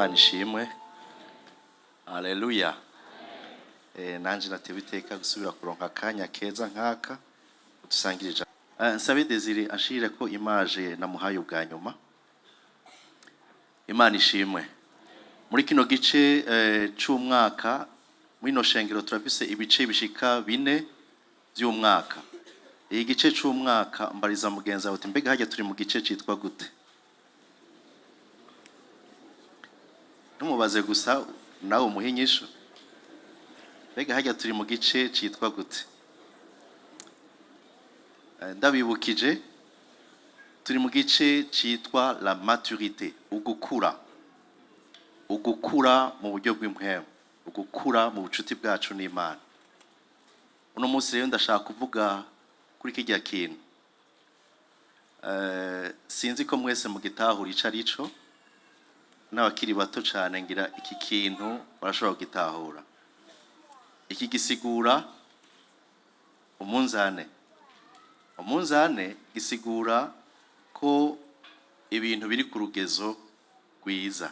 Imana ishimwe, haleluya. Nanje natewe iteka gusubira kuronka akanya keza nk'aka dusangire ijambo. Nsabe Desire anshirire ko image namuhaye ubwa nyuma. Imana ishimwe. Muri kino gice c'umwaka, muri ino shengero turafise ibice bishika bine vy'umwaka. Iyi gice c'umwaka, mbariza mugenzi wawe uti: "Mbega hajya turi mu gice citwa gute?" Ntumubaze gusa, nawe umuhe inyishu. Mbega hajya turi mu gice citwa gute? Ndabibukije, turi mu gice citwa la maturité, ugukura, ugukura mu buryo bw'impwemu, ugukura mu bucuti bwacu n'Imana. Uno munsi rero ndashaka kuvuga kuri kirya kintu. Sinzi ko mwese mugitahura ico ari co. N'abakiri bato cane ngira iki kintu barashobora kugitahura. Iki gisigura umunzane. Umunzane gisigura ko ibintu biri ku rugezo rwiza.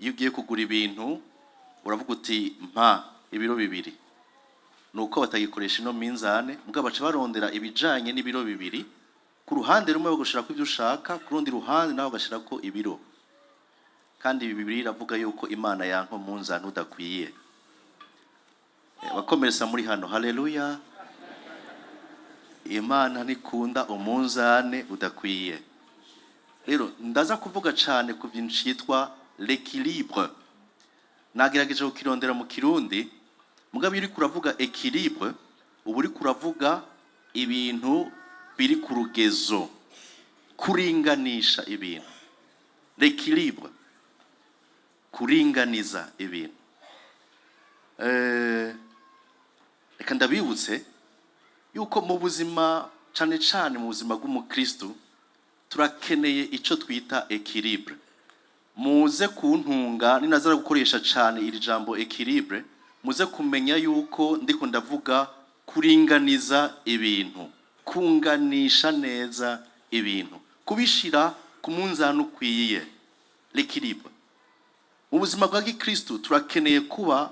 Iyo ugiye kugura ibintu, uravuga uti: "Mpa ibiro 2." Nuko batagikoresha ino minzane, mugabo baca barondera ibijanye n'ibiro 2. Ku ruhande rumwe bagashirako ibyo ushaka, ku rundi ruhande nawe bagashirako ibiro. Kandi Bibiliya iravuga yuko Imana yanka umunzane udakwiye. Bakomeretsa muri hano, haleluya. Imana ntikunda umunzane udakwiye. Rero ndaza kuvuga cyane ku bintu cyitwa l'équilibre. Nagerageje kukirondera mu Kirundi, mugabo iyo uriko uravuga équilibre, uba uriko uravuga ibintu biri ku rugezo, kuringanisha ibintu. L'équilibre, kuringaniza ibintu. Reka ndabibutse yuko mu buzima, cane cane mu buzima bw'umukristu, turakeneye ico twita équilibre. Muze kuntunga ninazara gukoresha cane iri jambo équilibre, muze kumenya yuko ndiko ndavuga kuringaniza ibintu, kunganisha neza ibintu, kubishira ku munzani ukwiye, l'équilibre. Mu buzima bwa gikristu turakeneye kuba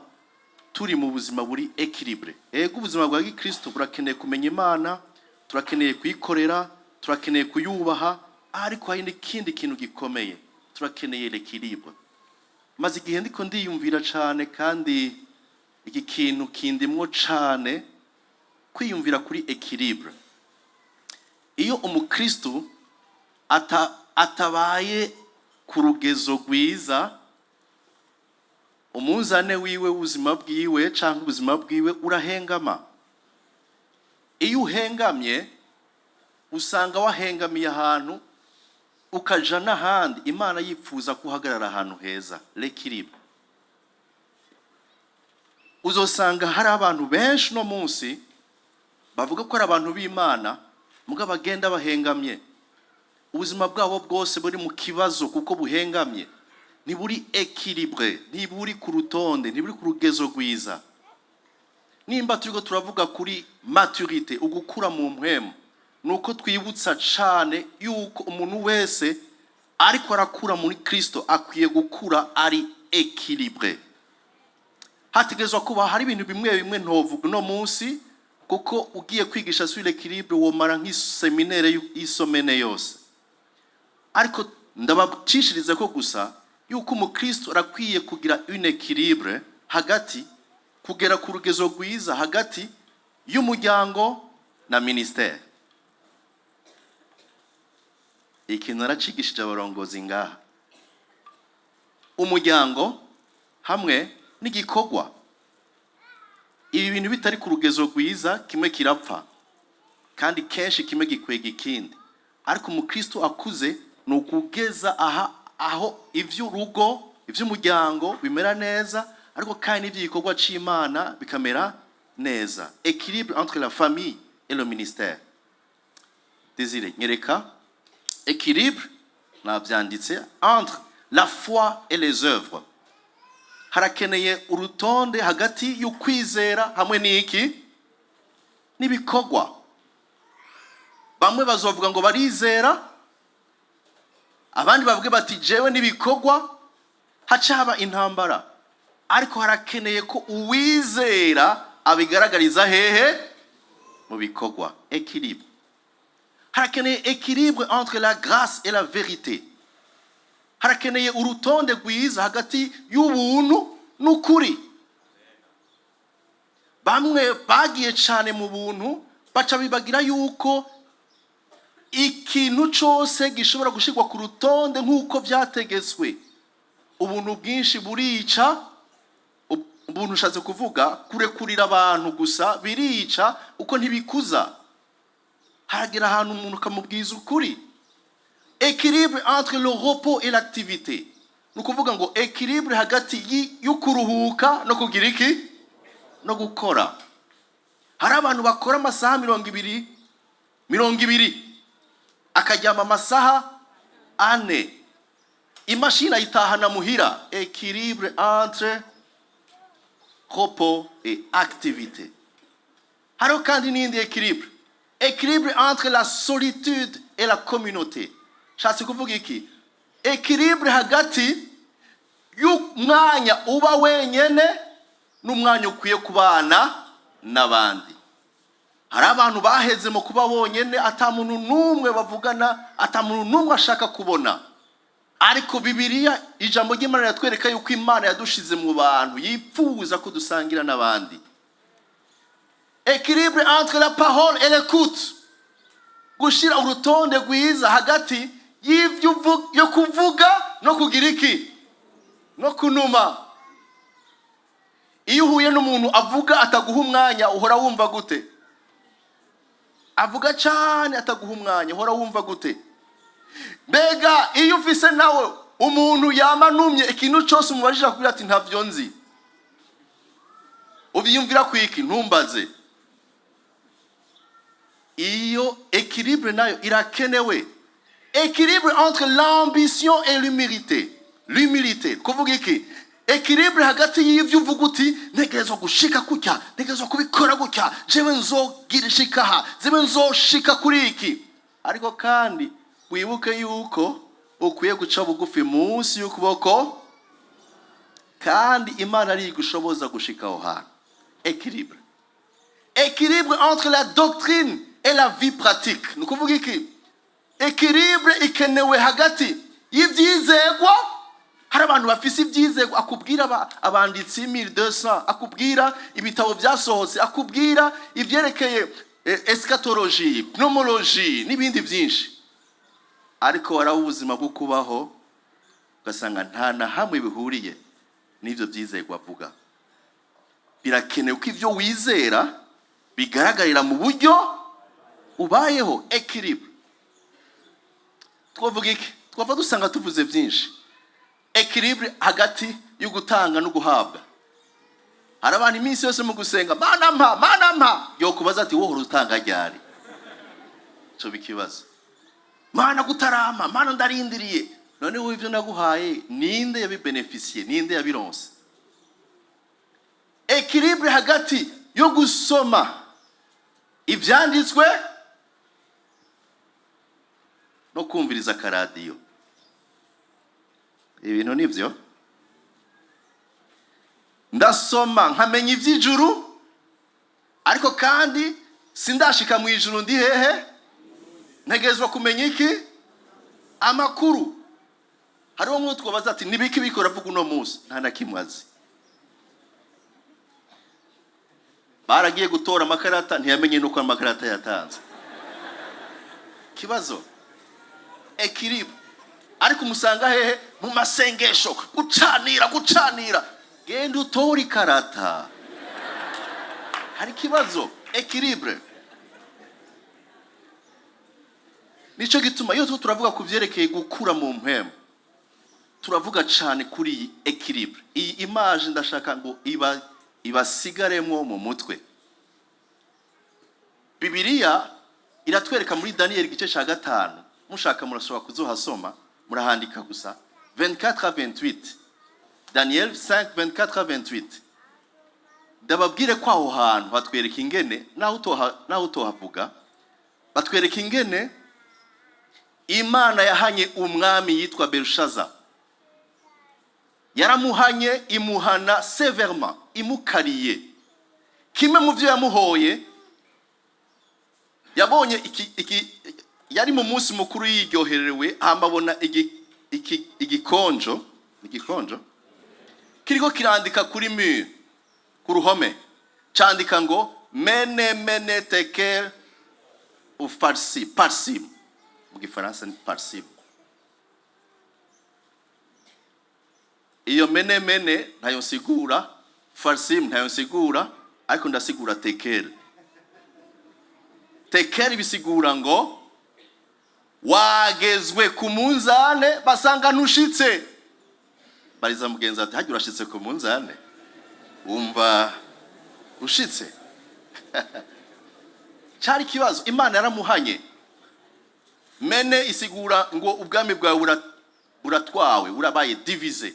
turi mu buzima buri équilibré. Ego, ubuzima bwa gikristu burakeneye kumenya Imana, turakeneye kuyikorera, turakeneye kuyubaha, ariko hari n'ikindi kintu gikomeye turakeneye, l'équilibre. Maze igihe ndiko ndiyumvira cane, kandi iki kintu kindimwo cane, kwiyumvira kuri équilibre. Iyo umukristu atabaye ku rugezo rwiza, umunzane wiwe w'ubuzima bwiwe canke ubuzima bwiwe urahengama. Iyo uhengamye, usanga wahengamiye ahantu ukaja n'ahandi. Imana yifuza ko uhagarara ahantu heza, l'équilibre. Uzosanga hari abantu benshi uno munsi bavuga ko ari abantu b'Imana, mugabo bagenda bahengamye. Ubuzima bwabo bwose buri mu kibazo kuko buhengamye, ntiburi équilibré, ntiburi ku rutonde, ntiburi ku rugezo rwiza. Nimba turiko turavuga kuri maturité, ugukura mu mpwemu, nuko twibutsa cane yuko umuntu wese ariko arakura muri Kristo akwiye gukura ari équilibré. Hategerezwa kuba hari ibintu bimwe bimwe ntovuga uno munsi, kuko ugiye kwigisha sur l'équilibre womara nk'iséminaire y'isemaine yose. Ariko ndabacishiriza ko gusa yuko umukristo arakwiye kugira une équilibre hagati, kugera ku rugezo rwiza hagati y'umuryango na ministère. Ikintu naracigishije abarongozi ngaha, umuryango hamwe n'igikorwa. Ibi bintu bitari ku rugezo rwiza, kimwe kirapfa, kandi kenshi kimwe gikwega ikindi. Ariko umukristo akuze ni ukugeza aha aho ivy'urugo, ivy'umuryango bimera neza, ariko kandi n'ivy'igikorwa c'Imana bikamera neza, équilibre entre la famille et le ministère. Désiré, nyereka équilibre navyanditse, entre la foi et les œuvres. Harakeneye urutonde hagati y'ukwizera hamwe n'iki? N'ibikorwa. Bamwe bazovuga ngo barizera, abandi bavuge bati: "Jewe n'ibikorwa." Haca haba intambara, ariko harakeneye ko uwizera abigaragariza hehe? Mu bikorwa. Équilibre. Harakeneye équilibre entre la grâce et la vérité. Harakeneye urutonde rwiza hagati y'ubuntu n'ukuri. Bamwe bagiye cyane mu buntu, baca bibagira yuko ikintu cyose gishobora gushyirwa ku rutonde nk'uko byategetswe. Ubuntu bwinshi burica. Ubuntu ushatse kuvuga kurekurira abantu gusa, birica uko ntibikuza. Haragera ahantu umuntu ukamubwiza ukuri. Équilibre entre le repos et l'activité, ni ukuvuga ngo équilibre hagati yo kuruhuka no kugira iki? No gukora. Hari abantu bakora amasaha 20, 20, akaryama amasaha 4, imashini ayitahana muhira. Équilibre entre repos et activité. Hariho kandi n'iyindi équilibre, équilibre entre la solitude et la communauté. Nshatse kuvuga iki? Équilibre hagati y'umwanya uba wenyene n'umwanya ukwiye kubana n'abandi. Hari abantu baheze mu kuba bonyene, ata muntu n'umwe bavugana, ata muntu n'umwe ashaka kubona. Ariko Bibiliya, ijambo ry'Imana riratwereka yuko Imana yadushize mu bantu, yifuza ko dusangira n'abandi. Équilibre entre la parole et l'écoute, gushyira urutonde rwiza hagati y'ibyo yo kuvuga no kugira iki? No kunuma. Iyo uhuye n'umuntu avuga ataguha umwanya, uhora wumva gute? Avuga cyane ataguha umwanya, uhora wumva gute? Mbega iyo ufise nawe umuntu yamanumye, ikintu cyose umubajije akubwira ati: "Ntavyo nzi." Uvyiyumvira kwiki? Ntumbaze. Iyo équilibre nayo irakenewe. Équilibre entre l'ambition et l'humilité. L'humilité, kuvuga iki? Équilibre hagati y'ivyo uvuga uti: "Ntegerezwa gushika gutya, ntegerezwa kubikora gutya, jewe nzogira ishika aha, jewe nzoshika kuri iki." Ariko kandi wibuke yuko ukwiye guca bugufi munsi y'ukuboko, kandi Imana ari igushoboza gushika aho hantu. Équilibre. Équilibre entre la doctrine et la vie pratique, ni ukuvuga iki? Équilibre ikenewe hagati y'ivyizegwa. Hari abantu bafise ivyizegwa, akubwira abanditsi 1200, akubwira ibitabo vyasohotse, akubwira ivyerekeye eschatologie, pneumologie n'ibindi vyinshi, ariko waraba ubuzima bwo kubaho ugasanga nta na hamwe bihuriye n'ivyo vyizegwa avuga. Birakenewe ko ivyo wizera bigaragarira mu buryo ubayeho. Équilibre. Twavuga iki? Twava dusanga tuvuze byinshi. Équilibre hagati yo gutanga no guhabwa. Hari abantu iminsi yose mu gusenga: "Mana mpa, Mana mpa." Yokubaza ati: "Wohora utanga ryari?" Ico bikibazo. "Mana gutarama, Mana ndarindiriye." None wowe ibyo naguhaye ninde yabibenefisiye? Ninde yabironse? Équilibre hagati yo gusoma ibyanditswe no kumviriza akaradiyo. Ibintu nibyo ndasoma nkamenya iby'ijuru, ariko kandi sindashika mu ijuru. Ndi hehe? Ntegerezwa kumenya iki? Amakuru. Hariho nk'uwo twabaza ati: "Nibiki bikora avuga uno munsi?" Nta na kimwe azi. Baragiye gutora amakarata, ntiyamenye nuko amakarata yatanze. Kibazo équilibre. Ariko umusanga hehe? Mu masengesho, gucanira, gucanira. Genda utore ikarata. Hari ikibazo. Équilibre. Nico gituma iyo turavuga ku byerekeye gukura mu mpemu, turavuga cyane kuri iyi équilibre. Iyi image ndashaka ngo iba ibasigaremo mu mutwe. Bibiliya iratwereka muri Daniyeli igice cya 5. Mushaka murashobora kuzohasoma, murahandika gusa 24 à 28, Daniel 5, 24 à 28. Ndababwire ko aho hantu batwereka ingene, naho utohavuga, batwereka ingene Imana yahanye umwami yitwa Belushaza. Yaramuhanye, imuhana sévèrement, imukariye. Kimwe mu byo yamuhoye, yabonye iki yari mu munsi mukuru yiryoherewe, hama abona igikonjo kiriko kirandika kuri mur, ku ruhome, candika ngo mene mene tekel ufarsi parsim. Mu Gifaransa ni parsim. Iyo mene mene ntayo nsigura, farsim ntayo nsigura, ariko ndasigura tekel. Tekel bisigura ngo wagezwe ku munzane basanga ntushitse. Bariza mugenzi ati: "Hajya urashitse ku munzane? Wumva ushitse?" Cyari ikibazo. Imana yaramuhanye. Mene isigura ngo ubwami bwawe buratwawe, burabaye divisé.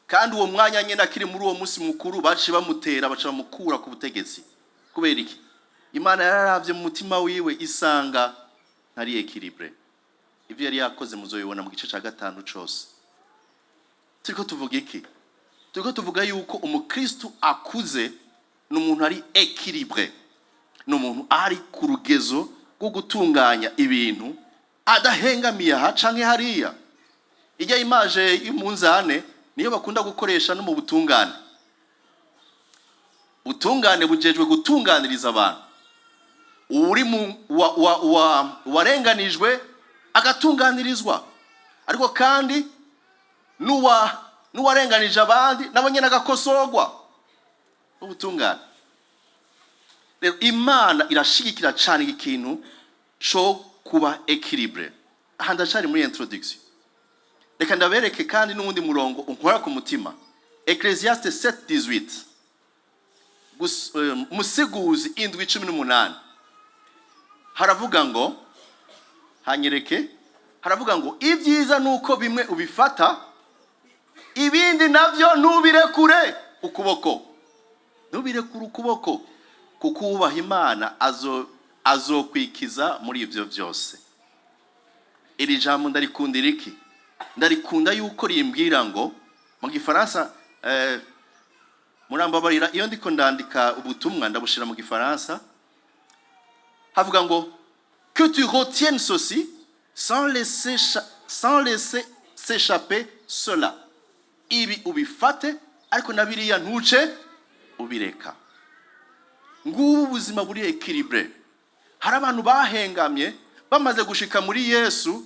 Kandi uwo mwanya nyine akiri muri uwo munsi mukuru, baciye bamutera, baca bamukura ku butegetsi. Kubera iki? Imana yararavye mu mutima wiwe, isanga ntari équilibré. Ibyo yari yakoze muzoyibona mu gice cya gatanu cose. Turiko tuvuga iki? Turiko tuvuga yuko umukristu akuze ni umuntu ari équilibré, ni umuntu ari ku rugezo rwo gutunganya ibintu, adahengamiye aha canke hariya. Ijya image y'umunzane niyo bakunda gukoresha no mu butungane. Ubutungane bujejwe gutunganiriza abantu. Uri mu wa, wa, wa, warenganijwe agatunganirizwa, ariko kandi n'uwarenganije abandi nabo nyine agakosorwa. Ubutungane rero, Imana irashigikira cyane ikintu co kuba équilibré. Aha ndacari muri introduction. Reka ndabereke kandi n'uwundi murongo unkora ku mutima, Ecclésiaste 7:18. Musiguzi 7:18, haravuga ngo, hanyereke, haravuga ngo: "Ibyiza nuko bimwe ubifata, ibindi navyo ntubirekure ukuboko, ntubirekure ukuboko, kuko uwubaha Imana azokwikiza muri ivyo vyose." Iri jambo ndarikundira iki? Ndarikunda yuko rimbwira ngo, mu Gifaransa, murambabarira, iyo ndiko ndandika ubutumwa ndabushira mu Gifaransa, havuga ngo: "Que tu retiennes ceci sans laisser s'échapper cela." Ibi ubifate, ariko na biriya ntuce ubireka. Ngubu ubuzima buri équilibré. Hari abantu bahengamye bamaze gushika muri Yesu,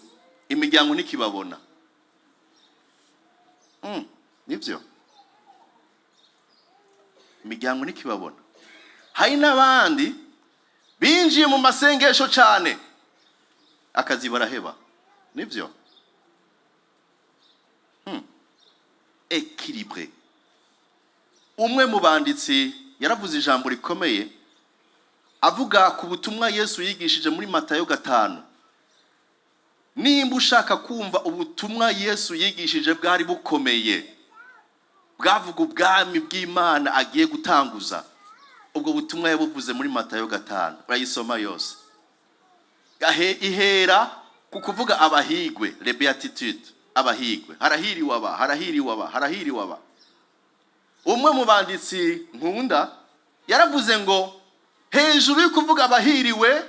imiryango ntikibabona. Nibyo, imiryango ntikibabona. Hari n'abandi binjiye mu masengesho cyane, akazi baraheba. Nibyo. Équilibré. Umwe mu banditsi yaravuze ijambo rikomeye, avuga ku butumwa Yesu yigishije muri Matayo 5. Nimba ushaka kumva ubutumwa Yesu yigishije bwari bukomeye, bwavuga ubwami bw'Imana agiye gutanguza, ubwo butumwa yabuvuze muri Matayo 5. Urayisoma yose. Gahe ihera ku kuvuga abahigwe, les béatitudes, abahigwe, harahiriwe aba, harahiriwe aba, harahiriwe aba. Umwe mu banditsi nkunda yaravuze ngo: "Hejuru yo kuvuga abahiriwe,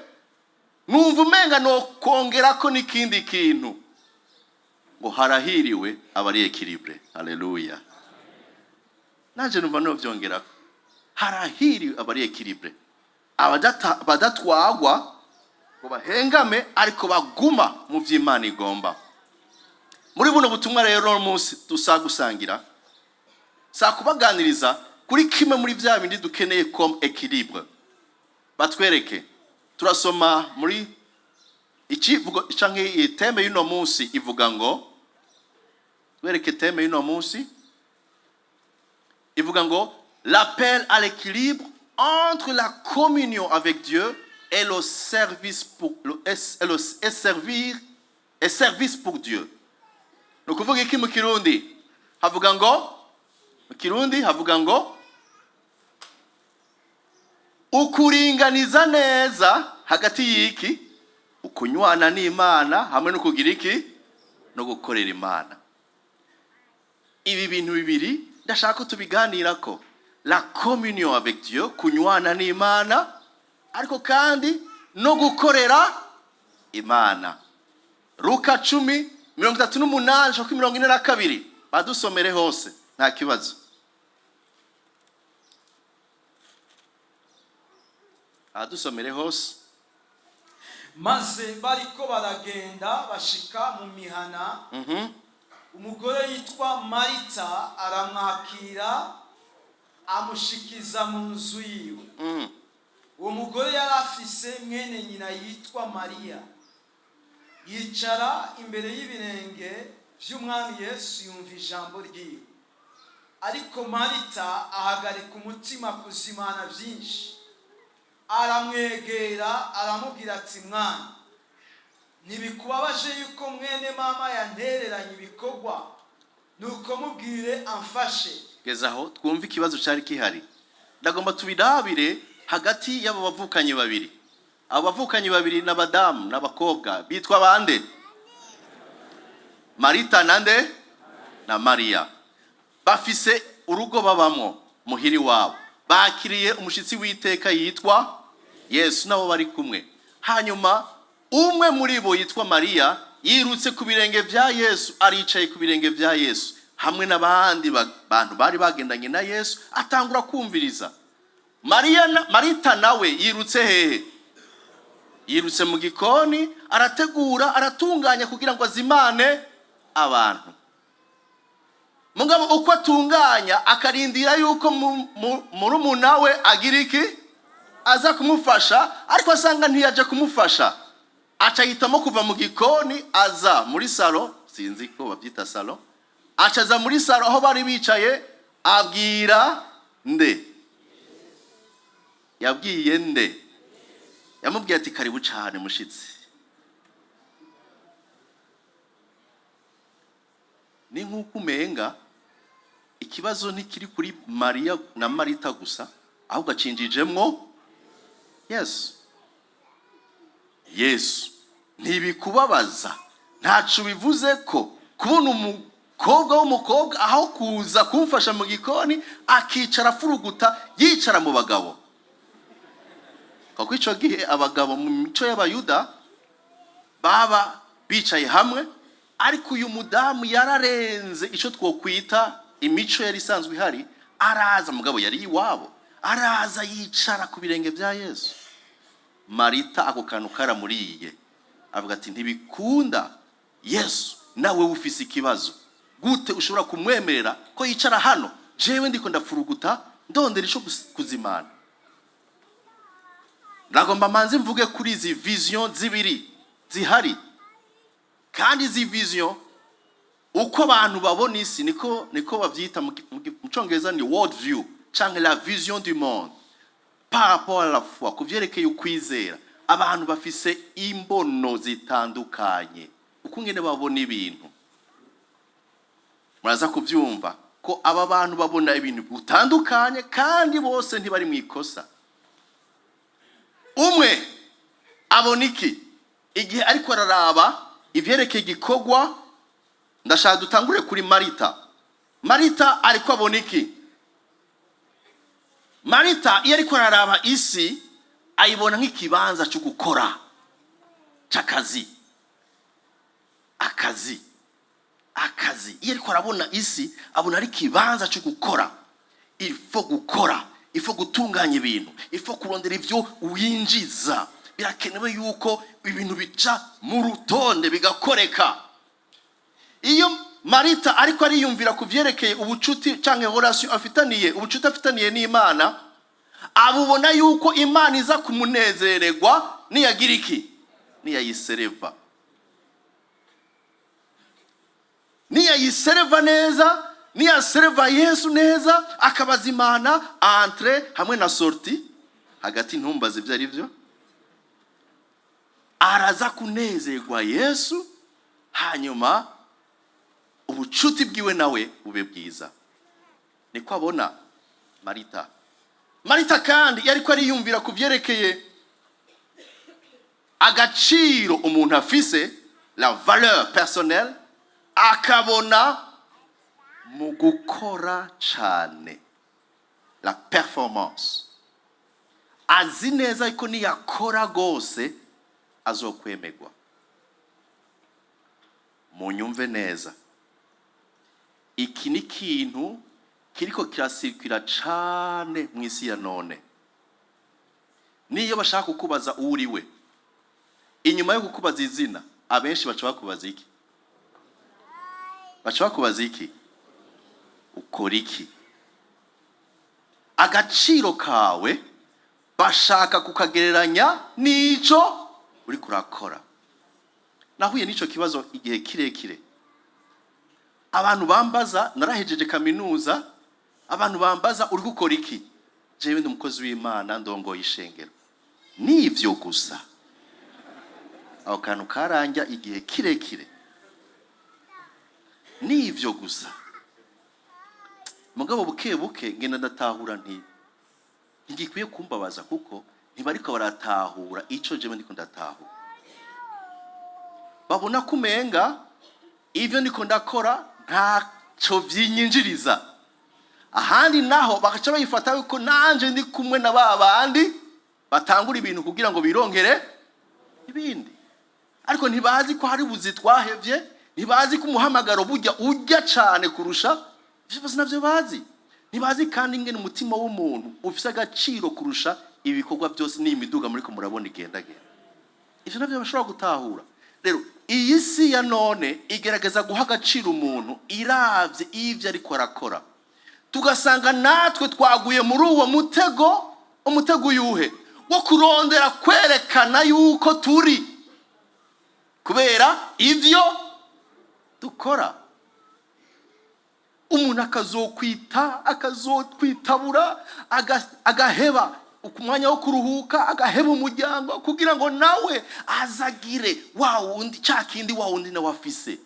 numva umenga no kongerako n'ikindi kintu, ngo harahiriwe abari équilibré." Haleluya! Nanje numva novyongerako: harahiriwe abari équilibré, abadatwagwa ngo bahengame, ariko baguma mu vy'Imana igomba. Muri buno butumwa rero uno munsi dusa gusangira, sa kubaganiriza kuri kimwe muri vya bindi dukeneye comme équilibre. Batwereke, turasoma muri ikivugo canke iyi thème y'uno munsi ivuga ngo, twereke thème y'uno munsi ivuga ngo: "L'appel à l'équilibre entre la communion avec Dieu et le service pour le, et, le, et servir et service pour Dieu." Ni ukuvuga iki mu Kirundi? Havuga ngo, mu Kirundi havuga ngo ukuringaniza neza hagati y'iki? Ukunywana n'Imana hamwe no kugira iki? No gukorera Imana. Ibi bintu bibiri ndashaka ko tubiganirako: la communion avec Dieu, kunywana n'Imana, ariko kandi no gukorera Imana. Luka 10:38 gushika 42, badusomere hose, nta kibazo. Badusomere hose. Maze bariko baragenda, bashika mu mihana, umugore yitwa Marita aramwakira, amushikiza mu nzu yiwe. Uwo mugore yari afise mwene nyina yitwa Mariya, yicara imbere y'ibirenge by'Umwami Yesu, yumva ijambo ryiwe. Ariko Marita ahagarika umutima kuzimana byinshi, aramwegera, aramubwira ati: "Mwana, ntibikubabaje yuko mwene mama yantereranye ibikorwa? Nuko mubwire amfashe." Geza aho twumve ikibazo cyari gihari. Ndagomba tubirabire hagati y'abo bavukanyi babiri. Abo bavukanyi babiri n'abadamu n'abakobwa bitwa bande? Marita nande? Na Mariya. Bafise urugo babamwo muhiri wabo, bakiriye umushitsi w'iteka yitwa Yesu, nabo bari kumwe. Hanyuma umwe muri bo yitwa Mariya yirutse ku birenge bya Yesu, aricaye ku birenge bya Yesu hamwe n'abandi bantu bari bagendanye na Yesu, atangura kumviriza. Mariya na, Marita nawe yirutse hehe? Yirutse mu gikoni, arategura, aratunganya kugira ngo azimane abantu. Mugabo uko atunganya, akarindira yuko murumuna we agira iki? Aza kumufasha. Ariko asanga ntiyaje kumufasha, aca ahitamo kuva mu gikoni, aza muri salon, sinzi ko babyita salon, aca aza muri salon aho bari bicaye. Abwira nde? Yabwiye nde? Yamubwiye ati: "Karibu cyane, mushitsi." Ni nk'uko umenga ikibazo ntikiri kuri Mariya na Marita gusa, ahubwo acinjijemwo Yesu. "Yesu, ntibikubabaza? Ntaco bivuze ko kubona umukobwa w'umukobwa, aho kuza kumfasha mu gikoni, akicara afuruguta, yicara mu bagabo?" Kuko ico gihe abagabo mu mico y'Abayuda baba bicaye hamwe. Ariko uyu mudamu yararenze icyo twokwita imico yari isanzwe ihari, araza, mugabo yari iwabo, araza yicara ku birenge bya Yesu. Marita ako kantu karamuriye, avuga ati: "Ntibikunda, Yesu, nawe ufise ikibazo. Gute ushobora kumwemerera ko yicara hano, jewe ndiko ndafuruguta, ndondera ico kuzimana?" Ndagomba manze mvuge kuri izi vision zibiri zihari. Kandi izi vision, uko abantu babona isi, niko bavyita mu Congereza ni world view canke la vision du monde par rapport à la foi. Ku vyerekeye ukwizera, abantu bafise imbono zitandukanye uko ngene babona ibintu. Muraza kuvyumva ko aba bantu babona ibintu butandukanye, kandi bose ntibari mu ikosa. Umwe abona iki igihe ariko araraba ivyerekeye igikorwa? Ndashaka dutangure kuri Marita. Marita ariko abona iki? Marita iyo ariko araraba isi, ayibona nk'ikibanza cyo gukora, c'akazi, akazi, akazi. Iyo ariko arabona isi, abona ari ikibanza cyo gukora. Il faut gukora, il faut gutunganya ibintu, il faut kurondera ibyo winjiza. Birakenewe yuko ibintu bica mu rutonde, bigakoreka. Iyo Marita ariko ariyumvira ku vyerekeye ubucuti canke relation afitaniye, ubucuti afitaniye n'Imana, abubona yuko Imana iza kumunezererwa niyagira iki? Niyayisereva, niyayisereva neza, niyasereva Yesu neza, akabaza Imana entrée hamwe na sortie hagati, ntumbaze ibyo ari byo, araza kunezerwa Yesu, hanyuma ubucuti bwiwe nawe bube bwiza. Niko abona Marita. Marita kandi yariko ariyumvira ku vyerekeye agaciro umuntu afise, la valeur personnelle, akabona Mu gukora cane, la performance. Azi neza ko niyakora rwose azokwemerwa. Munyumve neza, iki ni ikintu kiriko kirasirikira cane mu isi ya none. Niyo bashaka kukubaza uwo uri we, inyuma yo kukubaza izina, abenshi baca bakubaza iki? Baca bakubaza iki? Ukora iki? Agaciro kawe bashaka kukagereranya n'ico uriko urakora. Nahuye n'ico kibazo igihe kirekire. Abantu bambaza, narahejeje kaminuza, abantu bambaza: "Uri gukora iki?" "Jewe ndi umukozi w'Imana, ndongoye ishengero." Nivyo gusa. Aho kantu karanja igihe kirekire. Nivyo gusa. Mugabo buke buke ngenda ndatahura nti ntigikwiye kumbabaza, kuko ntibariko baratahura ico jewe ndiko ndatahura. Babona ko umenga ivyo ndiko ndakora ntaco vyinyinjiriza. Ahandi naho bagaca bayifata yuko nanje ndi kumwe na ba bandi batangura ibintu kugira ngo birongere ibindi. Ariko ntibazi ko hari ubuzi twahevye, ntibazi ko umuhamagaro burya ujya cane kurusha ivyo byose. Navyo bazi. Ntibazi kandi ingene umutima w'umuntu ufise agaciro kurusha ibikorwa byose n'iyi miduga muriko murabona igendagenda. Ivyo navyo bashobora gutahura. Rero iyi si ya none igerageza guha agaciro umuntu iravye ivyo ariko arakora. Tugasanga natwe twaguye muri uwo mutego. Umutego uyuhe? Wo kurondera kwerekana yuko turi kubera ivyo dukora. Umuntu akazokwita, akazotwitabura, agaheba ku mwanya wo kuruhuka, agaheba umuryango kugira ngo nawe azagire wa wundi, cya kindi wa wundi nawe afise.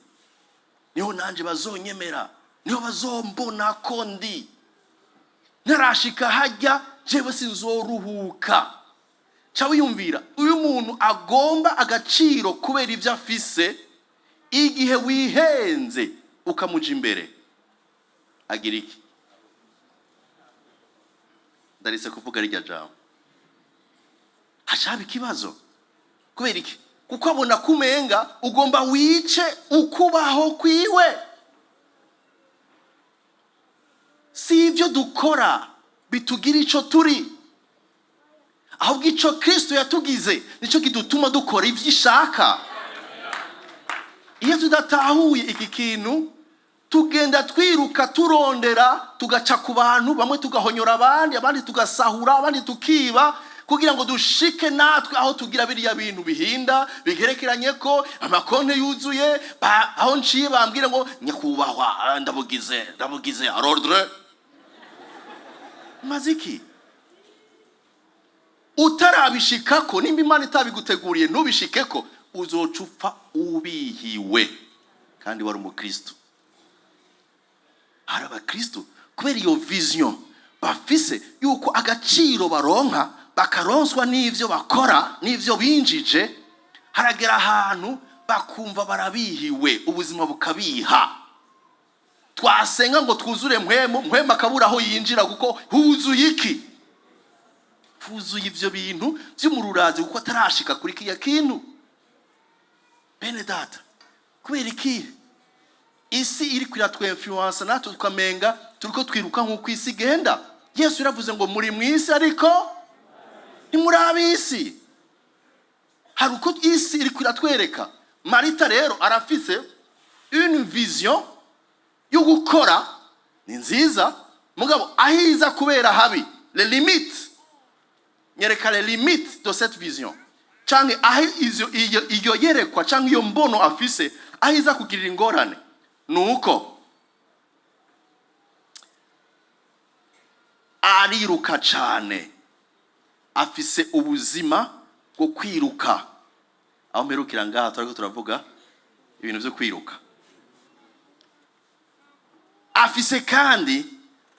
Niho nanje bazonyemera, niho bazombona ko ndi. Ntarashika hajya, jewe sinzoruhuka. Ca wiyumvira, uyu muntu agomba agaciro kubera ibyo afise, igihe wihenze ukamuja imbere agira iki? Ndarise kuvuga rirya jambo, hacaba ikibazo. Kubera iki? Kuko abona kumenga ugomba wice ukubaho kwiwe. Si ibyo dukora bitugira ico turi, ahubwo ico Kristo yatugize nicyo kidutuma dukora ivyo ishaka. Iyo tudatahuye iki kintu, tugenda twiruka turondera, tugaca ku bantu bamwe, tugahonyora abandi, abandi tugasahura, abandi tukiba, kugira ngo dushike natwe aho tugira biriya bintu bihinda bigerekeranye ko amakonte yuzuye. Aho nciye bambwira ngo: "Nyakubahwa, ndabugize, ndabugize à l'ordre." Maze iki? Utarabishikako, nimba Imana itabiguteguriye ntubishikeko, uzoca upfa ubihiwe kandi wari umukristo. Hari abakristo, kubera iyo vision bafise yuko agaciro baronka bakaronswa n'ivyo bakora n'ivyo binjije, haragera ahantu bakumva barabihiwe, ubuzima bukabiha. Twasenga ngo twuzure Mpwemu, Mpwemu akabura aho yinjira, kuko huzuye iki? Huzuye ivyo bintu vy'umururazi, kuko atarashika kuri kiriya kintu. Bene data, kubera iki isi iri iratwinfluença natwe tukamenga turiko twiruka nk'uko isi igenda? Yesu yaravuze ngo: "Muri mu isi, ariko ntimuri ab'isi." Hari uko isi iri iratwereka. Marita rero arafise une vision yo gukora, ni nziza, mugabo ahiza kubera habi, les limites. Nyereka les limites de cette vision, canke aho iyo yerekwa canke iyo mbono afise aho iza kugirira ingorane. Nuko ariruka cane, afise ubuzima bwo kwiruka. Aho mperukira ngaha turariko turavuga ibintu vyo kwiruka. Afise kandi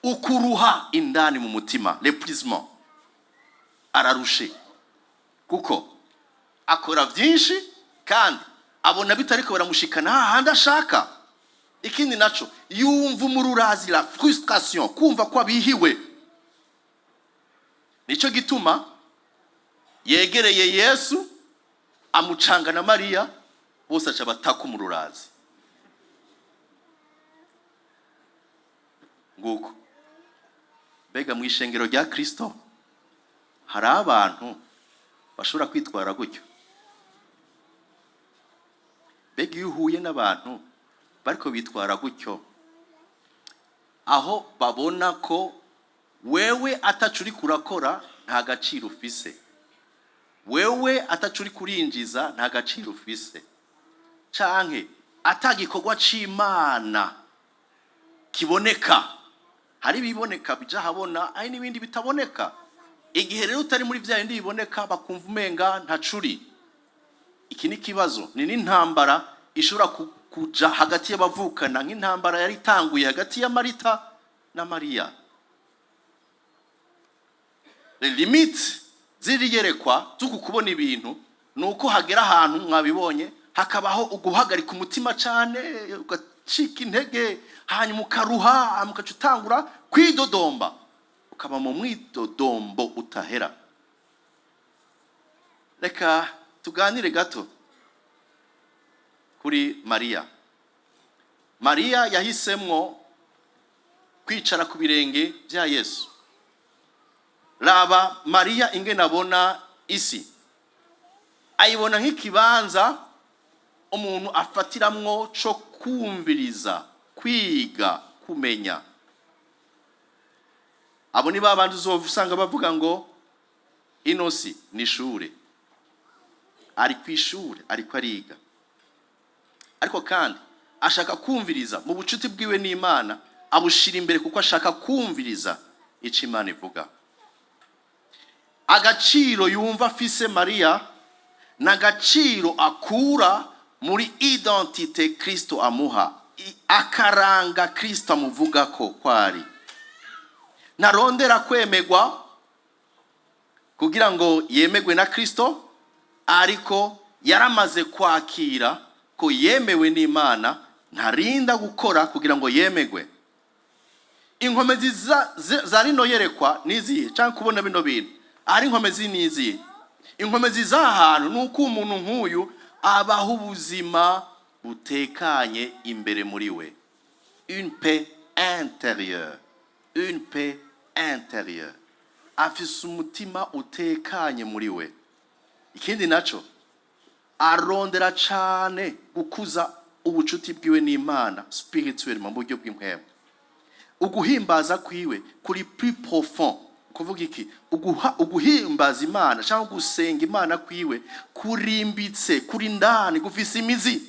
ukuruha indani mu mutima, l'épuisement. Ararushe kuko akora byinshi kandi abona bitariko baramushikana hahandi ashaka. Ikindi naco, yumva umururazi, la frustration, kumva ko abihiwe. Nico gituma yegereye Yesu, amucanga na Mariya, bose aca bataka umururazi. Nguko. Mbega mu ishengero rya Kristo hari abantu bashobora kwitwara gutyo? Mbega iyo uhuye n'abantu bariko bitwara gutyo, aho babona ko wewe ataco uriko urakora nta gaciro ufise, wewe ataco uriko urinjiza nta gaciro ufise, canke atagikorwa c'Imana kiboneka, hari ibiboneka bija habona, hari n'ibindi bitaboneka. Igihe rero utari muri vya bindi biboneka, bakumva umenga ntacuri. Iki ni kibazo, ni n'intambara ishobora kuja hagati y'abavukana, nk'intambara yari itanguye hagati ya Marita na Mariya. Les limites z'iri yerekwa z'uku kubona ibintu ni uko hagera ahantu, mwabibonye, hakabaho uguhagarika umutima cyane, ugacika intege, hanyuma ukaruha, hanyuma ugaca utangura kwidodomba, ukaba mu mwidodombo utahera. Reka tuganire gato kuri Mariya. Mariya yahisemwo kwicara ku birenge bya Yesu. Raba Mariya ingene abona isi. Ayibona nk'ikibanza umuntu afatiramwo co kumviriza, kwiga, kumenya. Abo ni babandi uzova usanga bavuga ngo ino si ni ishure, ari kw'ishure, ariko ariga, ariko kandi ashaka kumviriza. Mu bucuti bwiwe n'Imana abushira imbere, kuko ashaka kumviriza ico Imana ivuga. Agaciro yumva afise Mariya n'agaciro akura muri identité Kristo amuha, akaranga Kristo amuvuga ko kwari. Ntarondera kwemegwa kugira ngo yemegwe na Kristo, ariko yaramaze kwakira ko yemewe n'Imana, ntarinda gukora kugira ngo yemegwe. Inkomezi za rino yerekwa nizihe, cyangwa kubona bino bintu ari inkomezi nizihe? Inkomezi z'ahantu ni uko umuntu nk'uyu abaho ubuzima butekanye imbere muri we, une paix intérieure, une paix intérieure. Afise umutima utekanye muri we. Ikindi naco, arondera cane gukuza ubucuti bwiwe n'Imana spirituel, mu buryo bw'impwemu. Uguhimbaza kwiwe kuri plus profond. Kuvuga iki? Uguhimbaza Imana cyangwa gusenga Imana kwiwe kurimbitse, kuri ndani, gufise imizi.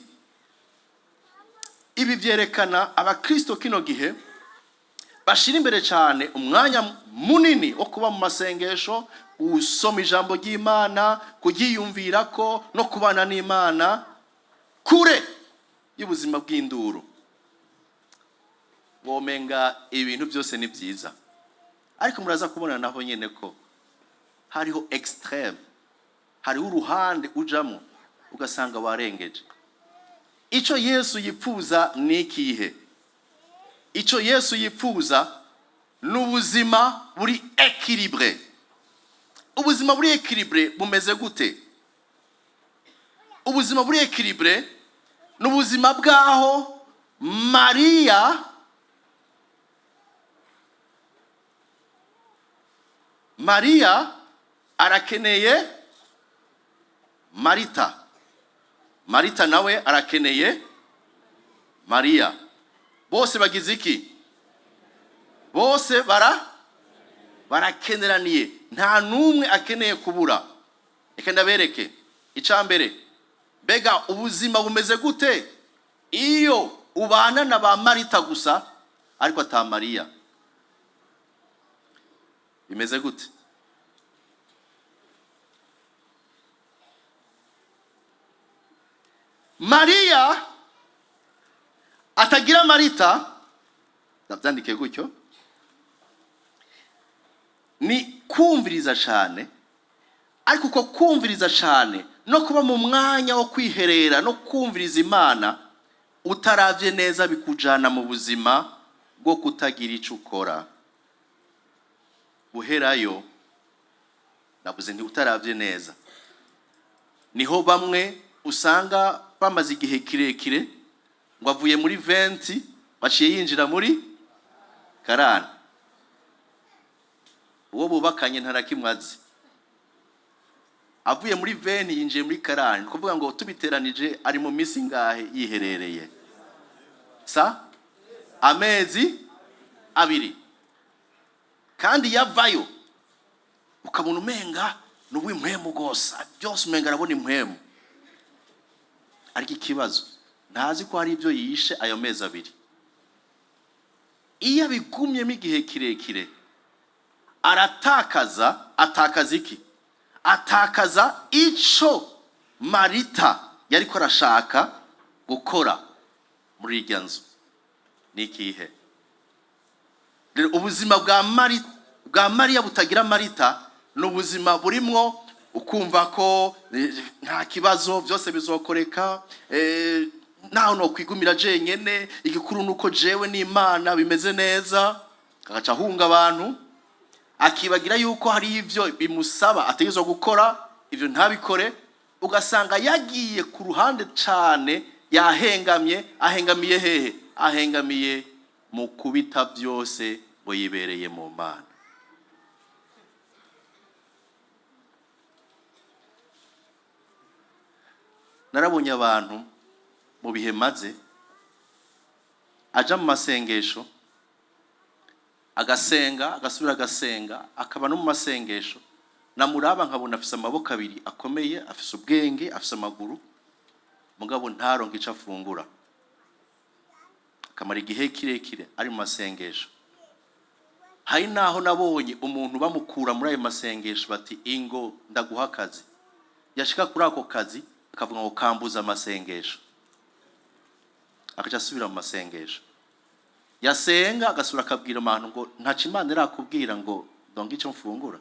Ibi vyerekana abakristo kino gihe bashira imbere cyane umwanya munini wo kuba mu masengesho, usoma ijambo ry'Imana, kuryiyumvirako no kubana n'Imana, kure y'ubuzima bw'induru. Womenga ibintu byose ni byiza, ariko muraza kubona naho nyene ko hariho extrême, hariho uruhande ujamo ugasanga warengeje. Ico Yesu yipfuza ni ikihe? Ico Yesu yipfuza ni ubuzima buri équilibré. Ubuzima buri équilibré bumeze gute? Ubuzima buri équilibré ni ubuzima bw'aho Mariya arakeneye Marita, Marita nawe arakeneye Mariya. Bose bagize iki? Bose barakeneraniye, nta n'umwe akeneye kubura. Reka ndabereke icya mbere. Mbega ubuzima bumeze gute iyo ubana na ba Marita gusa ariko ata Mariya? Bimeze gute? Mariya atagira Marita, ndabyandike gutyo, ni kumviriza cyane, ariko uko kumviriza cyane no kuba mu mwanya wo kwiherera no kumviriza Imana Utaravye neza bikujana mu buzima bwo kutagira ico ukora. Guherayo, navuze nti utaravye neza, niho bamwe usanga bamaze igihe kirekire ngo avuye muri 20, baciye yinjira muri 40. Uwo bubakanye ntarakimwe azi. Avuye muri 20 yinjiye muri 40, ni kuvuga ngo tubiteranije ari mu minsi ngahe yiherereye? Sa amezi 2. Kandi yavayo ukabona umenga ni uw'impwemu rwose, byose umenga arabona impwemu. Ariko ikibazo, ntazi ko hari ibyo yishe ayo mezi 2. Iyo abigumyemo igihe kirekire aratakaza. Atakaza iki? Atakaza ico Marita yariko arashaka gukora muri irya nzu. Ni ikihe rero? Ubuzima bwa Mariya butagira Marita ni ubuzima burimwo ukumva ko nta kibazo, byose bizokoreka, naho nokwigumira jenyene, igikuru nuko jewe n'Imana bimeze neza. Agaca ahunga abantu, akibagira yuko hari ivyo bimusaba ategerezwa gukora, ivyo ntabikore. Ugasanga yagiye ku ruhande cane, yahengamye. Ahengamiye hehe? Ahengamiye mu kubita byose ngo yibereye mu Mana. Narabonye abantu mu bihe maze aja mu masengesho, agasenga, agasubira agasenga, akaba no mu masengesho. Namuraba nkabona afise amaboko abiri akomeye, afise ubwenge, afise amaguru, mugabo ntaronke ico afungura. Akamara igihe kirekire ari mu masengesho. Hari naho nabonye umuntu bamukura muri ayo masengesho, bati ingo ndaguha akazi. Yashika kuri ako kazi akavuga ngo kambuza amasengesho, akaca asubira mu masengesho. Yasenga agasubira akabwira abantu ngo ntaco Imana irakubwira ngo ndonke ico mfungura.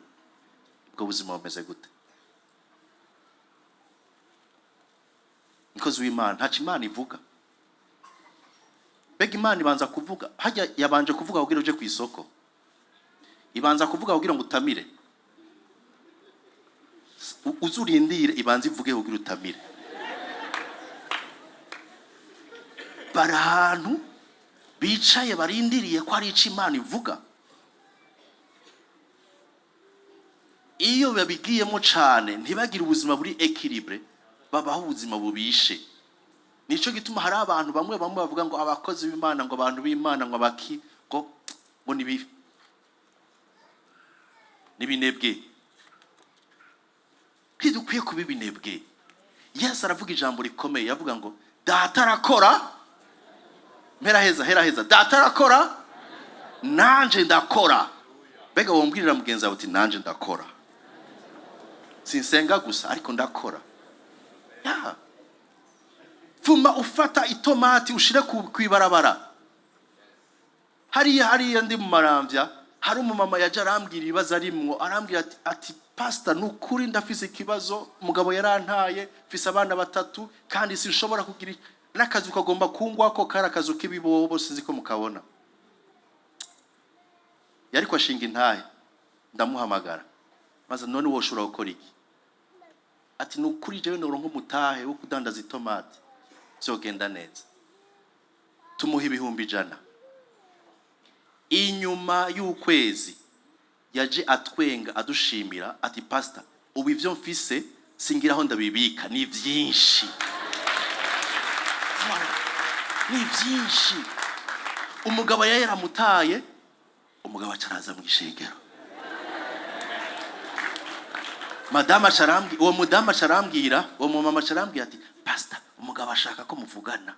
Ubwo buzima bumeze gute? Mukozi w'Imana, ntaco Imana ivuga. Mbega Imana ibanza kuvuga? Hajya yabanje kuvuga kugira uje ku isoko, ibanza kuvuga kugira ngo utamire. Uzurindire ibanza ivuge kugira utamire. Bari ahantu bicaye barindiriye ko hari ico Imana ivuga. Iyo babigiyemo cane ntibagire ubuzima buri équilibre, babaho ubuzima bubishe. Nico gituma hari abantu bamwe bamwe bavuga ngo abakozi b'Imana, ngo abantu b'Imana, ngo abaki, ngo nibinebwe. Ntidukwiye kuba ibinebwe. Yesu aravuga ijambo rikomeye, yavuga ngo data arakora, mpera heza, hera heza, data arakora nanje ndakora. Mbega wombwirira mugenzi wawe uti nanje ndakora, sinsenga gusa ariko ndakora. Ya. Pfuma ufata itomati ushire kwibarabara hariya. Hariya ndi mu Maramvya, hari umumama yaje arambwira ibibazo arimwo. Arambwira ati pastor, nukuri ndafise ikibazo, umugabo yarantaye, mfise abana 3, kandi sinshobora kugira n'akazu kagomba kungwako. Kari akazu k'ibibobo, sinzi ko mukabona. Yariko ashinga intahe. Ndamuhamagara maze, none woshobora gukora iki? Ati nukuri jewe noronka umutahe wo kudandaza itomati vyogenda neza. Tumuha 100,000. Inyuma y'ukwezi yaje atwenga, adushimira, ati pastor, ubu ivyo mfise singira aho ndabibika, ni vyinshi. Voilà, ni vyinshi. Umugabo yari yaramutaye, umugabo acaraza mu ishengero. Madame acarambwira, uwo mudamu acarambwira, uwo mumama acarambwira ati pastor, umugabo ashaka ko muvugana,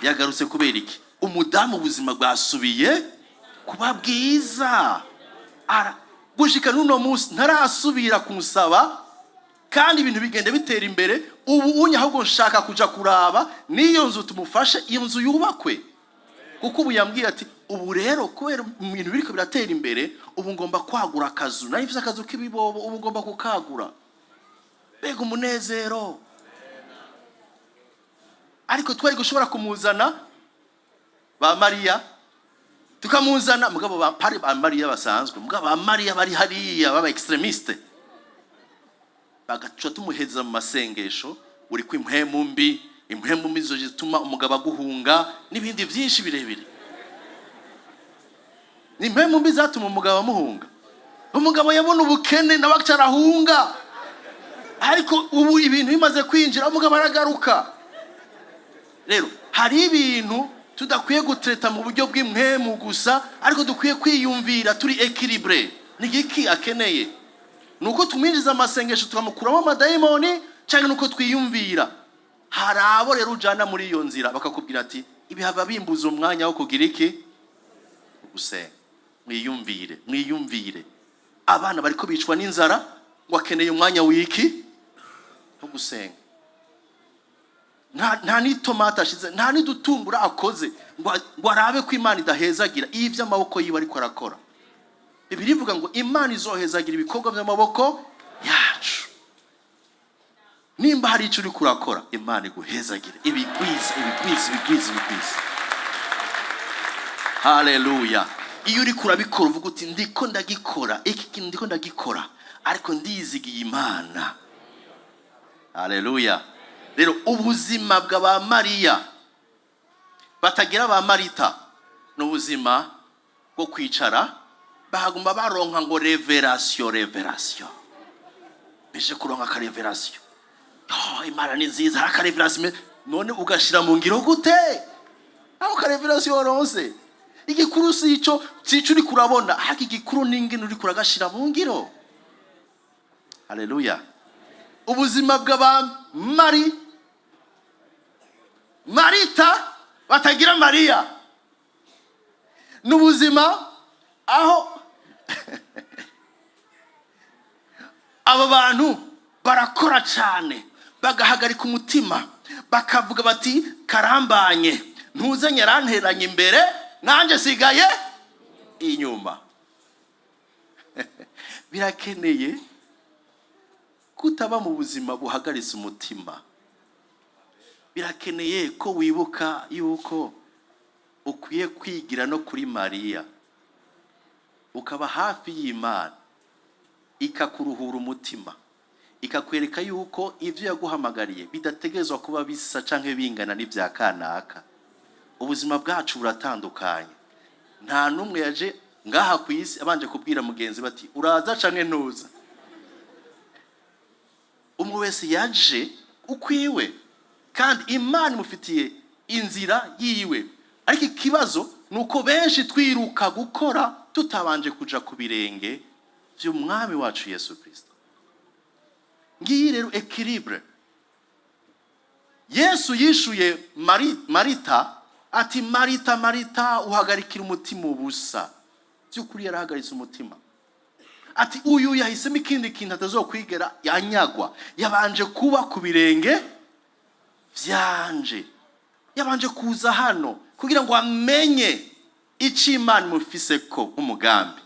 yagarutse. Kubera iki? Umudamu ubuzima bwasubiye kuba bwiza. Gushika n'uno munsi ntarasubira kumusaba, kandi ibintu bigenda bitera imbere. Ubu unye ahubwo nshaka kuja kuraba n'iyo nzu, tumufashe iyo nzu yubakwe, kuko ubu yambwiye ati ubu rero kubera ibintu biriko biratera imbere, ubu ngomba kwagura akazu. Nari mfise akazu k'ibibobo, ubu ngomba kukagura. Mbega umunezero! Ariko twari gushobora kumuzana ba Mariya, tukamuzana mugabo ba pari ba Mariya basanzwe, mugabo ba Mariya bari hariya baba extrémistes, bagaca tumuheza mu masengesho: uri ko impwemu mbi, impwemu mbi zo zituma umugabo aguhunga, n'ibindi byinshi birebire. Ni impwemu mbi zatuma umugabo amuhunga. Umugabo yabona ubukene, nawe aca arahunga. Ariko ubu ibintu bimaze kwinjira, umugabo aragaruka. Rero hari ibintu tudakwiye gutreta mu buryo bw'impwemu gusa, ariko dukwiye kwiyumvira turi équilibré. Ni igiki akeneye? Ni uko tumwinjiza amasengesho tukamukuramo amadayimoni, cyangwa ni uko twiyumvira? Hari abo rero ujana muri iyo nzira, bakakubwira ati: "Ibi hava bimbuza umwanya wo kugira iki? Gusenga." Mwiyumvire, mwiyumvire. Abana bariko bicwa n'inzara, ngo akeneye umwanya w'iki? Wo gusenga. Nta n'itomate ashize, nta n'udutumbura akoze, ngo arabe ko Imana idahezagira iyo amaboko yiwe ariko arakora. Bibiliya ivuga ngo Imana izohezagira ibikorwa by'amaboko yacu. Nimba hari icyo uri kurakora, Imana iguhezagire, ibigwize, ibigwize, ibigwize, ibigwize. Haleluya! Iyo uri kurabikora, uvuga uti: "Ndiko ndagikora iki kintu, ndiko ndagikora, ariko ndizigiye Imana." Haleluya! Rero ubuzima bwa Mariya batagira ba Marita ni ubuzima bwo kwicara, bahaguma baronka ngo révélation, révélation, beje kuronka aka révélation. Oh, Imana ni nziza, hari aka révélation. None ugashira mu ngiro gute aho ka révélation waronse? Igikuru si ico, si ico uri kurabona, ariko igikuru ni ingene uri kuragashira mu ngiro. Haleluya! Ubuzima bw'aba Mari Marita batagira Mariya ni ubuzima aho aba bantu barakora cyane, bagahagarika umutima, bakavuga bati: "Karambanye, ntuzanye, aranteranye imbere, nanjye sigaye inyuma." Birakeneye kutaba mu buzima buhagaritse umutima. Birakeneye ko wibuka yuko ukwiye kwigira no kuri Mariya, ukaba hafi y'Imana, ikakuruhura umutima, ikakwereka yuko ibyo yaguhamagariye bidategerezwa kuba bisa canke bingana n'ibya kanaka. Ubuzima bwacu buratandukanye. Nta n'umwe yaje ngaha ku isi abanje kubwira mugenzi bati: "Uraza canke ntuza?" Umwe wese yaje ukwiwe, kandi Imana imufitiye inzira yiwe. Ariko ikibazo ni uko benshi twiruka gukora tutabanje kuja ku birenge by'Umwami wacu Yesu Kirisito. Ngiyi rero équilibre. Yesu yishuye Marita ati: "Marita, Marita, uhagarikira umutima ubusa." By'ukuri yarahagaritse umutima. Ati: "Uyu yahisemo ikindi kintu atazokwigera yanyagwa. Yabanje kuba ku birenge vyanje, yabanje kuza hano kugira ngo amenye icyo Imana imufise ko nk'umugambi,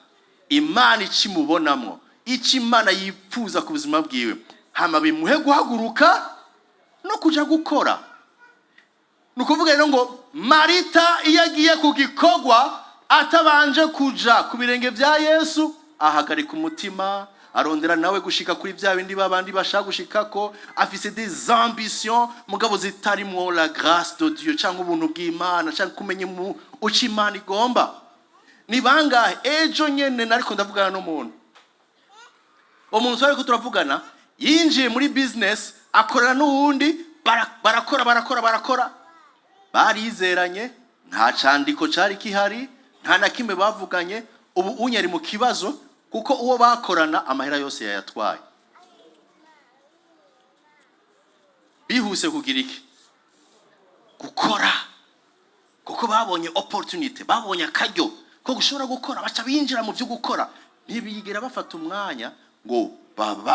Imana ikimubonamwo, icyo Imana yifuza ku buzima bwiwe, hama bimuhe guhaguruka no kuja gukora." Ni ukuvuga rero ngo Marita iyo agiye ku gikorwa atabanje kuja ku birenge bya Yesu, ahagarika umutima, arondera nawe gushika kuri bya bindi babandi bashaka gushikako, afise des ambitions mugabo zitarimwo la grâce de Dieu cyangwa ubuntu bw'Imana cyangwa kumenya uco Imana igomba. Ni bangahe? Ejo nyene nariko ndavugana n'umuntu. Uwo muntu ariko turavugana yinjiye muri business, akorana n'uwundi, barakora, barakora, barakora, barizeranye, nta candiko cari kihari, nta na kimwe bavuganye. Ubu unye ari mu kibazo, kuko uwo bakorana amahera yose yayatwaye. Bihuse kugira iki? Gukora, kuko babonye opportunity, babonye akaryo ko gushobora gukora, baca binjira mu byo gukora. Ntibigera bafata umwanya ngo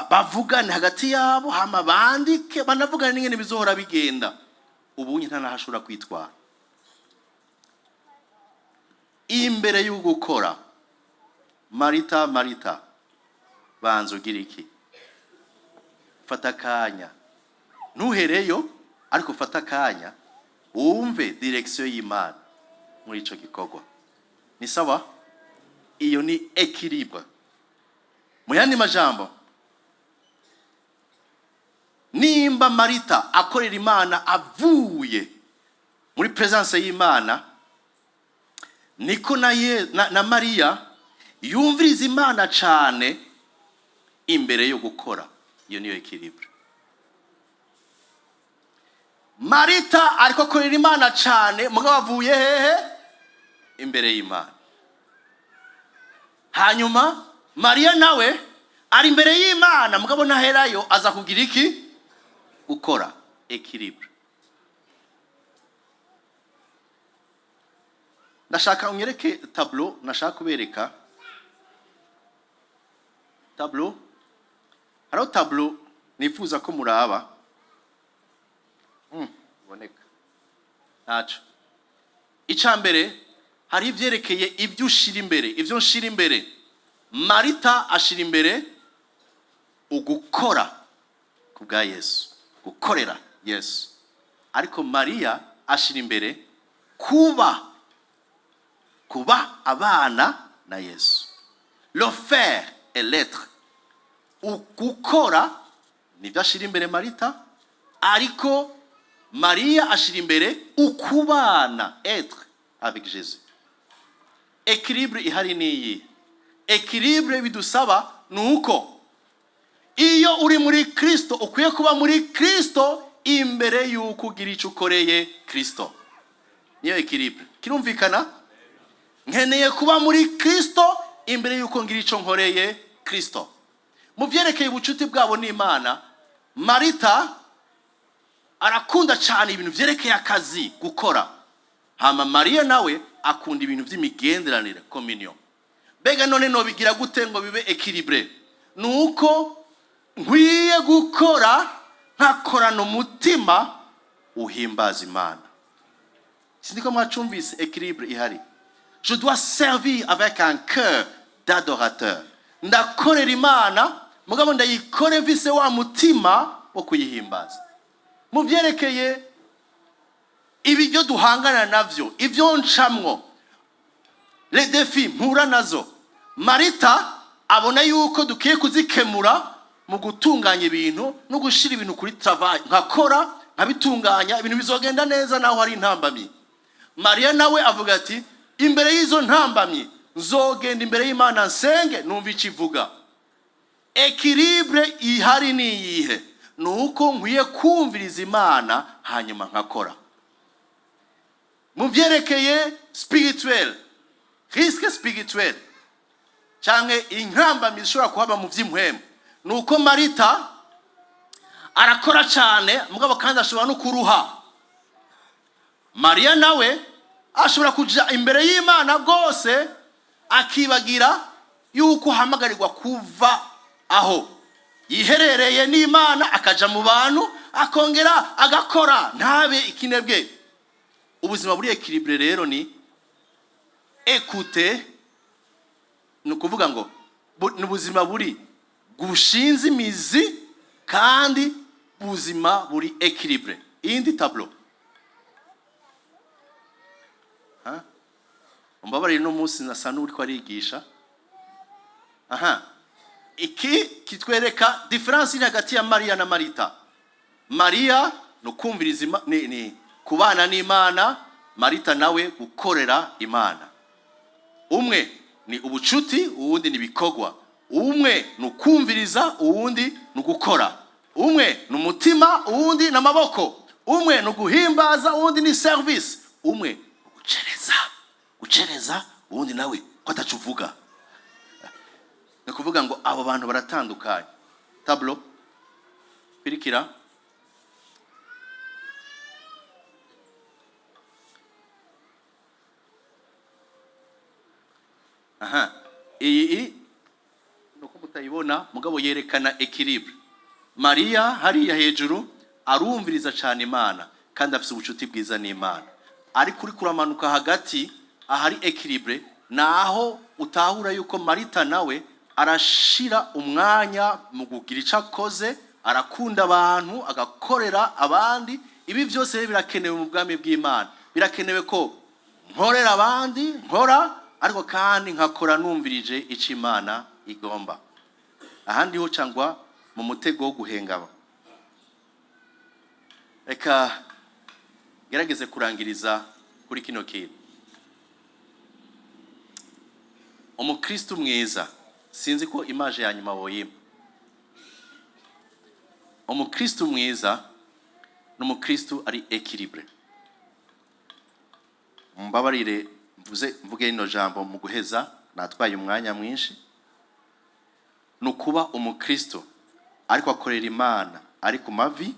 bavugane hagati yabo, hama bandike, banavugane n'ingene bizohora bigenda. Ubu nta naho ashobora kwitwara. Imbere yo gukora, Marita, Marita, banza ugira iki? Fata akanya, ntuhereyo, ariko fata akanya. Wumve direction y'Imana muri ico gikorwa. Ni sawa? Iyo ni équilibre. Mu yandi majambo, nimba Marita akorera Imana avuye muri présence y'Imana, niko na Mariya yumviriza Imana cane imbere yo gukora. Iyo niyo équilibre. Marita ariko akorera Imana cane, mugabo avuye hehe? Imbere y'Imana. Hanyuma Mariya nawe ari imbere y'Imana, mugabo ntaherayo, aza kugira iki? Gukora. Équilibre. Ndashaka unyereke tableau. Nashaka kubereka tableau. Hariho tableau nifuza ko muraba. Iboneka ntaco. Icya mbere, hari ibyerekeye ibyo ushira imbere, ibyo nshira imbere. Marita ashira imbere ugukora ku bwa Yesu, gukorera Yesu, ariko Mariya ashira imbere kuba abana na Yesu, le faire et l'être. Gukora nibyo ashira imbere Marita, ariko Mariya ashira imbere ukubana, être avec Jésus. Équilibre ihari niyi. Équilibre bidusaba ni uko iyo uri muri Kristo, ukwiye kuba muri Kristo imbere y'uko ugira icyo ukoreye Kristo. Niyo équilibre. Kirumvikana? Nkeneye kuba muri Kristo imbere y'uko ngira icyo nkoreye Kristo. Mu byerekeye ubucuti bwabo n'Imana, Marita arakunda cyane ibintu byerekeye akazi, gukora, hama Mariya nawe akunda ibintu by'imigenderanire, communion. Mbega none nobigira gute ngo bibe équilibré? Ni uko nkwiye gukora nkakorana umutima uhimbaza Imana. Sinzi ko mwacumvise équilibre ihari. Je dois servir avec un cœur d'adorateur. Ndakorera Imana, mugabo ndayikore mfise wa mutima wo kuyihimbaza. Mu byerekeye ibiryo duhangana navyo, ibyo ncamwo, les défis mpura nazo, Marita abona yuko dukwiye kuzikemura mu gutunganya ibintu no gushira ibintu kuri travail, nkakora nkabitunganya, ibintu bizogenda neza naho hari intambamyi. Mariya nawe avuga ati: "Imbere y'izo ntambamyi nzogenda imbere y'Imana, nsenge, numva icyo ivuga." Équilibre ihari ni iyihe? Ni uko nkwiye kumviriza Imana hanyuma nkakora. Mu byerekeye spirituel, risque spirituel cyangwa intambamyi zishobora kuhaba mu by'impwemu, ni uko Marita arakora cyane, mugabo kandi ashobora no kuruha. Mariya nawe ashobora kuja imbere y'Imana rwose, akibagira yuko ahamagarirwa kuva aho yiherereye n'Imana akaja mu bantu, akongera agakora, ntabe ikinebwe. Ubuzima buri équilibré rero ni écoute, ni ukuvuga ngo ni ubuzima buri bushinze imizi kandi ubuzima buri équilibré. Iyindi tableau. Ha? Umbabarire, uno munsi nasa n'uriko arigisha. Aha, iki kitwereka différence iri hagati ya Mariya na Marita. Mariya ni ukumviriza, ni kubana n'Imana, Marita nawe gukorera Imana. Umwe ni ubucuti, uwundi ni ibikorwa. Umwe ni ukumviriza, uwundi ni ugukora. Umwe ni umutima, uwundi ni amaboko. Umwe ni uguhimbaza, uwundi ni service. Umwe ni ugucereza gucereza, uwundi nawe ko ataco uvuga. Ni ukuvuga ngo abo bantu baratandukanye. Tableau kwirikira. Aha, iyi nuko mutayibona, mugabo yerekana équilibre. Mariya hariya hejuru arumviriza cyane Imana kandi afite ubucuti bwiza n'Imana, ariko uri kuramanuka hagati ahari équilibre, naho utahura yuko Marita nawe arashira umwanya mu kugira icyo akoze. Arakunda abantu, agakorera abandi. Ibi byose rero birakenewe mu bwami bw'Imana. Birakenewe ko nkorera abandi, nkora, ariko kandi nkakora numvirije icyo Imana igomba. Ahandi ho cyangwa mu mutego wo guhengama. Reka gerageze kurangiriza kuri kino kintu. Umukristo mwiza, sinzi ko image ya nyuma woyima. Umukristo mwiza ni umukristo ari équilibré. Mumbabarire mvuze, mvuge rino jambo mu guheza, natwaye umwanya mwinshi. Ni ukuba umukristo ariko akorera Imana, ari ku mavi,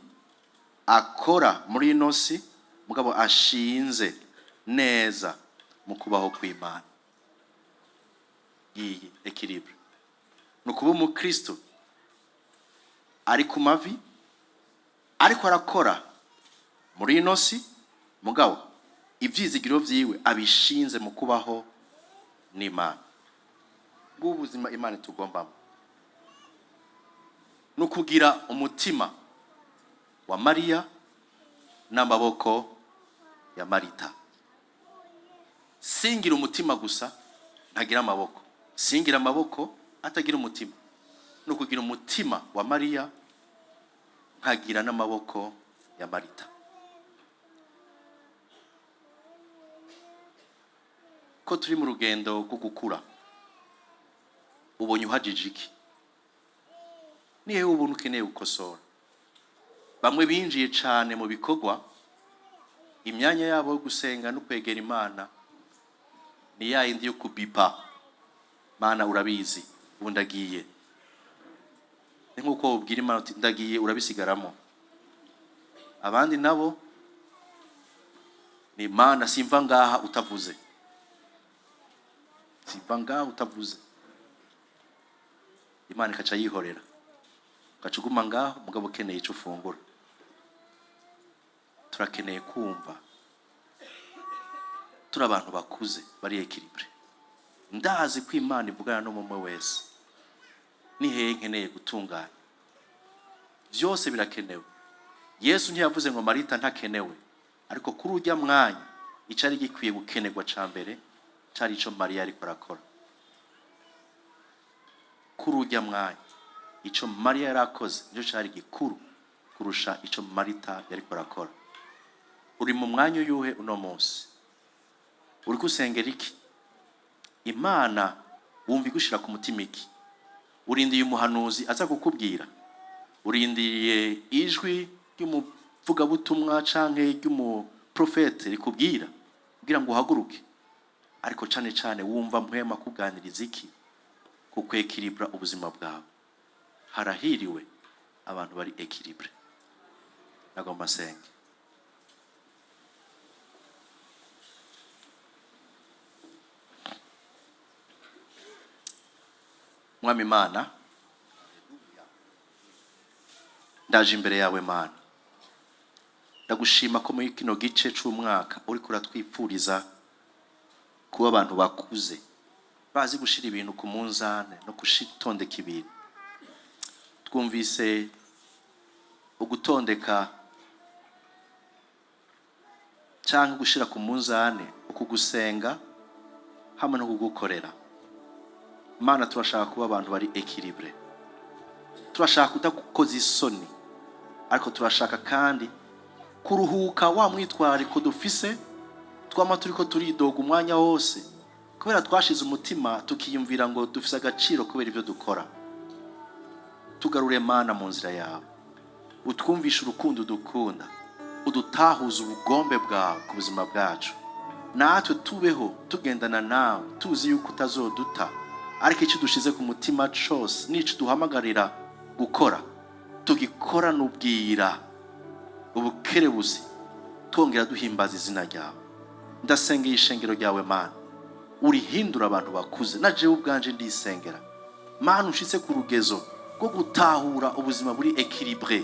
akora muri ino si, mugabo ashinze neza mu kubaho kw'Imana. Iyi équilibre ni ukuba umukristo ari ku mavi, ariko arakora muri ino si, mugabo ibyizigiro vyiwe abishinze mu kubaho n'Imana. Bw'ubuzima Imana itugombamo ni ukugira umutima wa Mariya n'amaboko ya Marita. Singira umutima gusa ntagira amaboko, singira amaboko atagira umutima. Ni ukugira umutima wa Mariya nkagira n'amaboko ya Marita. Ko turi mu rugendo rwo gukura, ubonye uhagije iki? Nihe ubona ukeneye gukosora? Bamwe binjiye cyane mu bikorwa, imyanya yabo yo gusenga no kwegera Imana ni ya yindi yo kubipa: "Mana, urabizi, ubu ndagiye." Ni nk'uko ubwira Imana uti: "Ndagiye, urabisigaramo." Abandi nabo ni: "Imana, simva ngaha utavuze, simva ngaha utavuze." Imana ikaca yihorera, ugaca uguma ngaho, mugabo ukeneye icyo ufungura. Turakeneye kumva turi abantu bakuze bari équilibré. Ndazi ko Imana ivugana n'umwe wese. Ni hehe nkeneye gutunganya? Byose birakenewe. Yesu ntiyavuze ngo Marita ntakenewe, ariko kuri ujya mwanya icari gikwiye gukenerwa ca mbere cari ico Mariya ariko arakora. Kuri ujya mwanya ico Mariya yari akoze nico cari gikuru kurusha ico Marita yariko arakora. Uri mu mwanya uyuhe uno munsi? Uriko usengera iki? Imana wumva igushira ku mutima iki? Urindiye umuhanuzi aza kukubwira? Urindiriye ijwi ry'umuvugabutumwa canke ry'umuprofete rikubwira kugira ngo uhaguruke? Ariko cane cane wumva Mpwemu akuganiriza iki kukwekiribura ubuzima bwawe? Harahiriwe abantu bari équilibré. Nagomba nsenge. Mwami Imana, ndaje imbere yawe. Mana, ndagushima ko muri kino gice c'umwaka uriko uratwipfuriza kuba abantu bakuze, bazi gushira ibintu ku munzane no gushitondeka ibintu. Twumvise ugutondeka cyangwa gushira ku munzane ukugusenga hamwe no kugukorera. Mana, turashaka kuba abantu bari équilibré. Turashaka kudakoza isoni, ariko turashaka kandi kuruhuka wa mwitwarariko dufise, twama turiko turidoga umwanya wose kubera twashize umutima tukiyumvira ngo dufise agaciro kubera ibyo dukora. Tugarure, Mana, mu nzira yawe, utwumvishe urukundo dukunda, udutahuze ubugombe bwawe ku buzima bwacu, natwe tubeho tugendana nawe, tuzi yuko utazoduta, ariko icyo dushize ku mutima cose n'ico duhamagarira gukora tugikorana ubwira, ubukerebuzi, twongera duhimbaza izina ryawe. Ndasengeye ishengero ryawe, Mana, urihindura abantu bakuze. Na jewe ubwanje ndisengera, Mana, ushitse ku rugezo rwo gutahura ubuzima buri équilibré.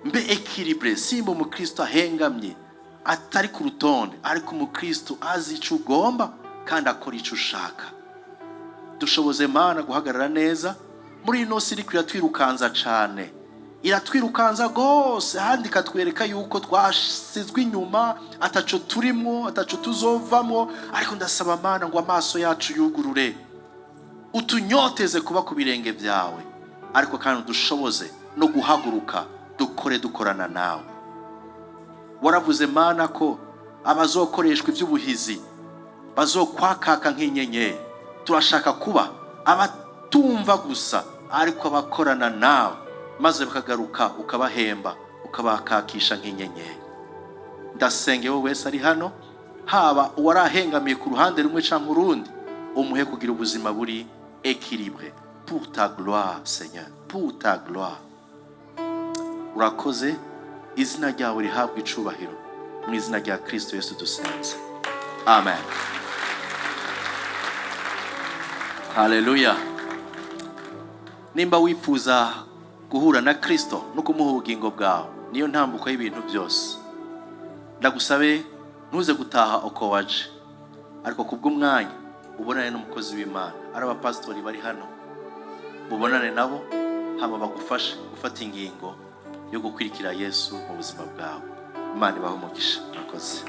Mbe équilibré, simba umukristo ahengamye atari ku rutonde, ariko umukristo azi ico ugomba kandi akora ico ushaka. Dushoboze, Mana, guhagarara neza muri ino si iriko iratwirukanza cane. Iratwirukanza rwose, ahandi ikatwereka yuko twasizwe inyuma, ataco turimwo, ataco tuzovamwo. Ariko ndasaba, Mana, ngo amaso yacu yugurure, utunyoteze kuba ku birenge byawe, ariko kandi udushoboze no guhaguruka dukore dukorana nawe. Waravuze, Mana, ko abazokoreshwa iby'ubuhizi bazokwakaka nk'inyenyeri. Turashaka kuba abatumva gusa, ariko abakorana nawe, maze bakagaruka ukabahemba, ukabakakisha nk'inyenyeri. Ndasenge wowe wese ari hano, haba uwarahengamiye ku ruhande rumwe cyangwa urundi, umuhe kugira ubuzima buri équilibré pour ta gloire, Seigneur, pour ta gloire. Urakoze, izina ryawe rihabwa icubahiro. Mu izina rya Kristo Yesu dusenze, amen. Haleluya. Nimba wifuza guhura na Kristo no kumuha ubugingo bwawe, niyo ntambuko y'ibintu byose, ndagusabe ntuze gutaha uko waje, ariko kubw'umwanya ubonane n'umukozi w'Imana, ari abapasitori bari hano, mubonane nabo, hama bagufashe gufata ingingo yo gukurikira Yesu mu buzima bwawe. Imana ibahe umugisha. Murakoze.